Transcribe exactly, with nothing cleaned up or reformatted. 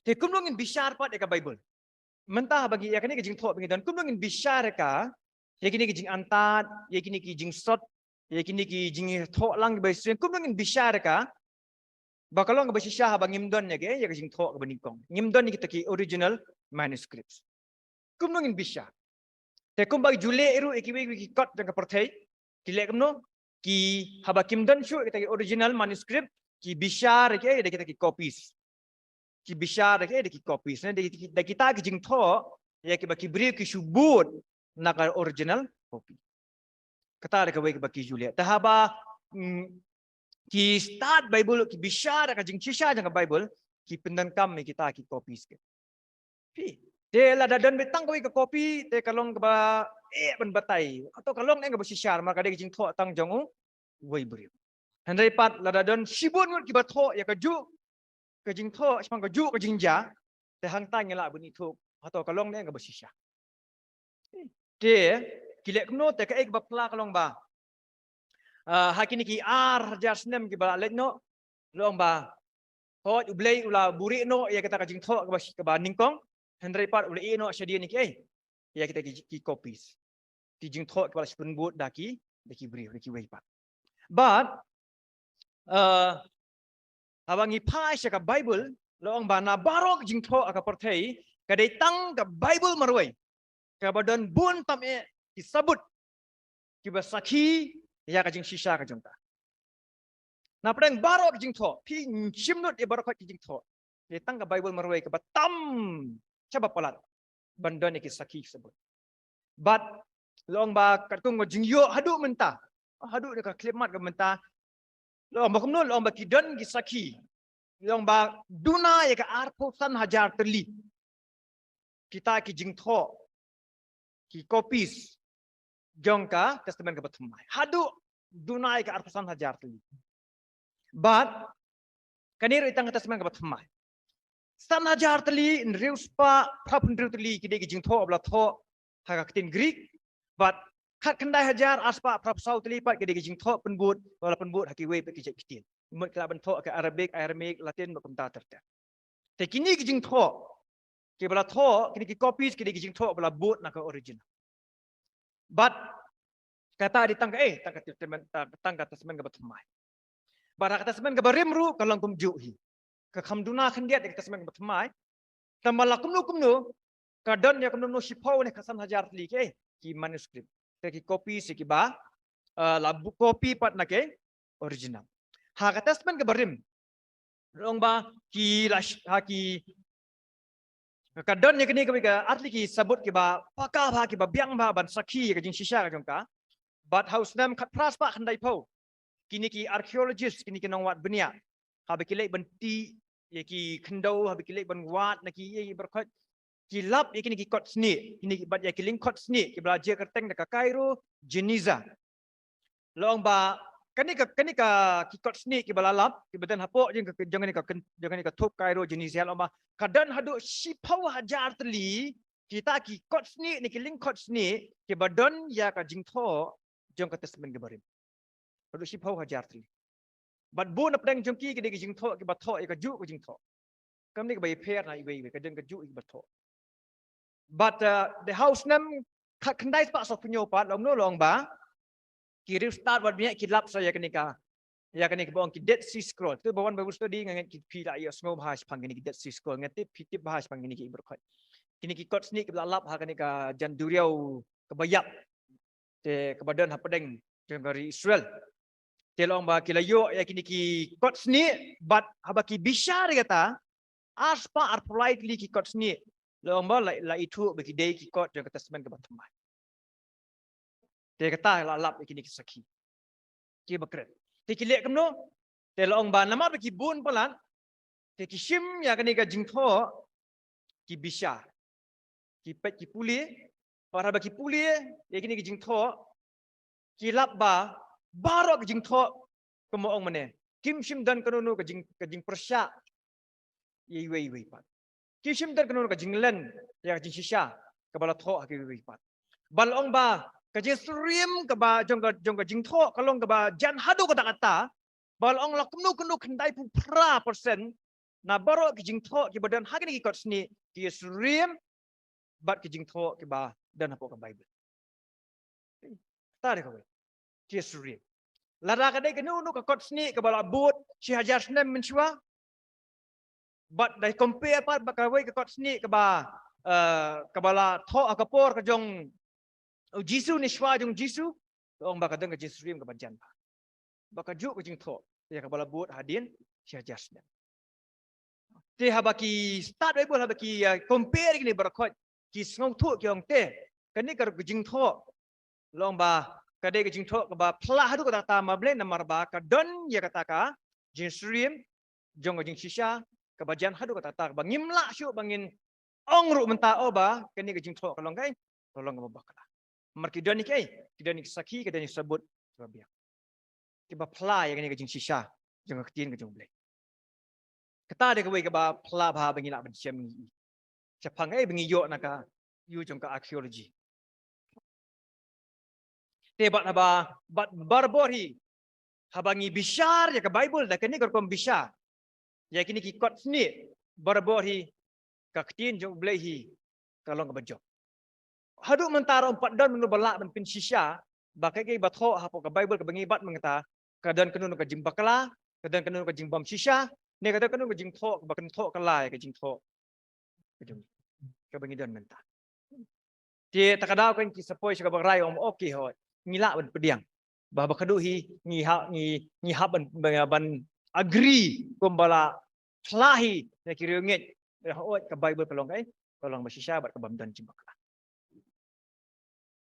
Te kumno ngin bishar pat ïa ka Bible? Mynta haba ngi ïa kane ka jingthoh ba ngi don, kumno ngin bishar ïa ka, ïa kine ki jingantad, ïa kine ki jingsot, ïa kine ki jingthoh lang kiba shisha, kumno ngin bishar ïa ka ba ka long kaba shisha haba ngim don ïa ka, ïa ka jingthoh kaba nyngkong? Ngim don ïa kita ki original manuscripts. Kumno ngin bishar? Te kumba ki ju leh ruh ïa kiwei kiwei ki kot jong ka pyrthei, ki leh kumno? Ki, haba kim don shuh kita ki original manuscript, ki bishar ïa ki, ïa kita ki copies. Ki bishar ïa ki, ïa ki copies. Ne, da ki, da kita ki jingthoh ïa kiba ki briew ki shu bud na ka original copy. Kata da kawei kaba ki ju leh. Te haba, mm, ki start Bible, ki bishar ïa ka jingshisha jong ka Bible, ki pyndonkam ïa kita ki copies ki. Phi. Te lada don beit tang kawei ka copy, te ka long kaba eh ban batai. Hato ka long ne kaba shisha, namar ka dei ka jingthoh tang jong uwei briew. Hynrei pat lada don shibun ngut kiba thoh ïa kajuh ka jingthoh shaphang kajuh ka jingjia, te hangta ngi lah ban ithuh hato ka long ne kaba shisha. Te ki leh kumno? Te kaei kaba pla ka long ba, ah, ha kine ki ar hajar snem kiba la leit noh, long ba, hooid, U Blei u la buhrieh noh ïa kata ka jingthoh kaba shi-, kaba nyngkong, hynrei pat u la ïeh noh shadien ïa kiei? Ïa kita ki, ki copies. Ki jingthoh kiba la shu pynbud da ki, da ki briew, da kiwei pat. But, uh, haba ngi phai sha ka Bible, la ong ba na baroh ki jingthoh ha ka pyrthei, ka dei tang ka Bible marwei kaba don bun tam eh ki sabut kiba sakhi ïa ka jingshisha ka jong ka. Na pdeng baroh ki jingthoh, phi shim lut ïa baroh ki jingthoh, dei tang ka Bible marwei kaba tam shaba palat ban don ïa ki sakhi ki sabut. But la ong ba katkum ka jingïoh haduh mynta, haduh ne ka khyllipmat ka mynta, la ong ba kumno? La ong ba ki don ki sakhi. La ong ba duna ïa ka arphew san hajar tylli kita ki jingthoh, ki copies jong ka Testament kaba thymmai. Haduh duna ïa ka arphew san hajar tylli. But kane ruh i tang ka Testament kaba thymmai. San hajar tylli, hynriew spah phra phew hynriew tylli ki dei ki jingthoh ba la thoh ha ka ktien Greek. But khatkhyndai hajar ar spah phra phew saw tylli pat ki dei ki jingthoh pynbud ba la pynbud ha kiwei pat ki jait ktien. Mut ki lah ban thoh ha ka Arabic, Aramaic, Latin, bad kumta ter ter. Te kine ki jingthoh kiba la thoh, kine ki copies ki dei ki jingthoh ba la bud na ka original. But kata dei tang ka, eh, tang ka Testament, tang, tang ka Testament kaba thymmai. But ha ka Testament kaba rim ruh ka long kumjuh hi. Ka kham duna khyndiat ïa ka Testament kaba thymmai. Tangba la kumno kumno, ka don ïa kumno kumno shiphew ne khatsan hajar tylli ki, eh, ki manuscript, ki copies kiba, uh, la bu-, copy pat na ka original. Ha ka Testament kaba rim, la ong ba ki la sh-, ha ki, ka don ïa kine kawei ka ar tylli ki sabut kiba paka bha, kiba biang bha ban sakhi ïa ka jingshisha ka jong ka. But ha u snem khatphra spah khyndaiphew, kine ki archaeologist, kine ki nongwad bniah, haba ki leit ban tih ïa ki khyndew, haba ki leit ban wad na ki ïing baroh khoit, ki lap ïa kine ki kot snieh, kine ki, bad ïa ki lyngkot snieh kiba la jia kyrteng da ka Cairo Geniza. La ong ba kane ka, kane ka ki kot snieh kiba la lap, kiba don hapoh jong ka, jong kane ka, jong kane ka thup Cairo Geniza, la ong ba ka don haduh shiphew hajar tylli kita ki kot snieh ne ki lyngkot snieh kiba don ïa ka jingthoh jong ka Testament kaba rim. Haduh shiphew hajar tylli. Bad bun na pdeng jong ki ki dei ki jingthoh kiba thoh ïa kajuh ka jingthoh. Kam dei kaba ïapher na iwei iwei, ka don kajuh kiba thoh. But, uh, ha u snem khatkhyndai spah sawphew hynñiew pat, la ong kumno, la ong ba ki riew stad wad bniah ki lap sa ïa kane ka, ïa kane kaba ong ki Dead Sea Scroll. Te ba wan Bible study nga ngeit phi la ïohsngew bha shaphang kine ki Dead Sea Scroll. Nga tip phi tip bha shaphang kine ki, i baroh khoit. Kine ki kot snieh kiba la lap ha kane ka jan duriaw kaba ïap, te kaba don hapdeng jong ka ri Israel. Te la ong ba ki la ïoh ïa kine ki kot snieh, bad haba ki bishar ïa kata, ar spah arphew lai tylli ki kot snieh, la ong ba la, la ithuh ba ki dei ki kot jong ka Testament kaba thymmai. Te kata la lap ïa kine ki sakhi kiba kren. Te ki leh kumno? Te la ong ba namar ba ki bun palat, te ki shim ïa kane ka jingthoh, ki bishar, ki peit, ki pule, bad haba ki pule ïa kine ki jingthoh, ki lap ba baroh ki jingthoh, kumba ong mynne, kim shym don kano kano ka jing, ka jingpyrshah ïa iwei iwei pat. Kim shym don kano kano ka jinglen ïa ka jingshisha kaba la thoh ha kiwei iwei pat. Ba la ong ba ka jingsyriem kaba jong ka, jong ka jingthoh ka long kaba jan haduh katta katta. Ba la ong la kumno kumno khyndaiphew phra percent Na baroh ki jingthoh kiba don ha kine ki kot snieh ki ïasyriem bad ki jingthoh kiba don hapoh ka Bible. Kata dei kawei. Ki ïasyriem. Lada ka dei kano kano ka kot snieh kaba la bud shi hajar snem mynshuwa, bad da compare pat bad kawei ka kot snieh kaba, eh, kaba la thoh ha ka por ka jong u Jisu, ne shuwa jong u Jisu, to ong ba ka don ka jingsyriem kaba jan bha. Ba kajuh ka jingthoh ïa kaba la bud hadien shi hajar snem. Te haba ki stad Bible, haba ki, eh, compare kine baroh khoit, ki sngewthuh ki ong te, kane ka ruh ka jingthoh, long ba ka dei ka jingthoh kaba phla haduh katta katta, ma balei? Namar ba ka don ïa kata ka jingsyriem jong ka jingshisha kaba jan haduh katta katta, kaba ngim lah shuh ba ngin ong ruh mynta, oh, ba kane ka jingthoh ka long kaei? Ka long kaba bakla. Namar ki don ïa kaei? Ki don ïa ki sakhi, ki don ïa ki sabut kiba biang, kiba phla ïa kane ka jingshisha jong ka ktien ka jong U Blei. Kata dei kawei kaba phla bha ba ngi lah ban shem, ngi i shaphang, eh, ba ngi ïoh na ka ïoh jong ka archaeology. Te bad haba, bad barabor hi, haba ngi bishar ïa ka Bible da kane ka rukom bishar ïa kine ki kot snieh, barabor hi ka ktien jong U Blei hi ka long kaba jop. Haduh mynta ruh ym pat don mano ba lah ban pynshisha ba kaei kaei ba thoh hapoh ka Bible kaba ngi bat mynta ka don kano kano ka jingbakla, ka don kano kano ka jingbymshisha, ne ka don kano kano ka jingthoh kaba kynthoh kylla ïa ka jingthoh ka jong ngi, kaba ngi don mynta. Te ta ka daw kan ki sa poi sha kaba rai, ong, okay, hooid, ngi lah ban pdiang ba, ba haduh hi ngi ha, ngi, ngi hap ban, ban, ban agree kumba la phla hi na ki riewngeit, eh, hooid, ka Bible ka long kaei? Ka long ba shisha bad ka bym don jingbakla.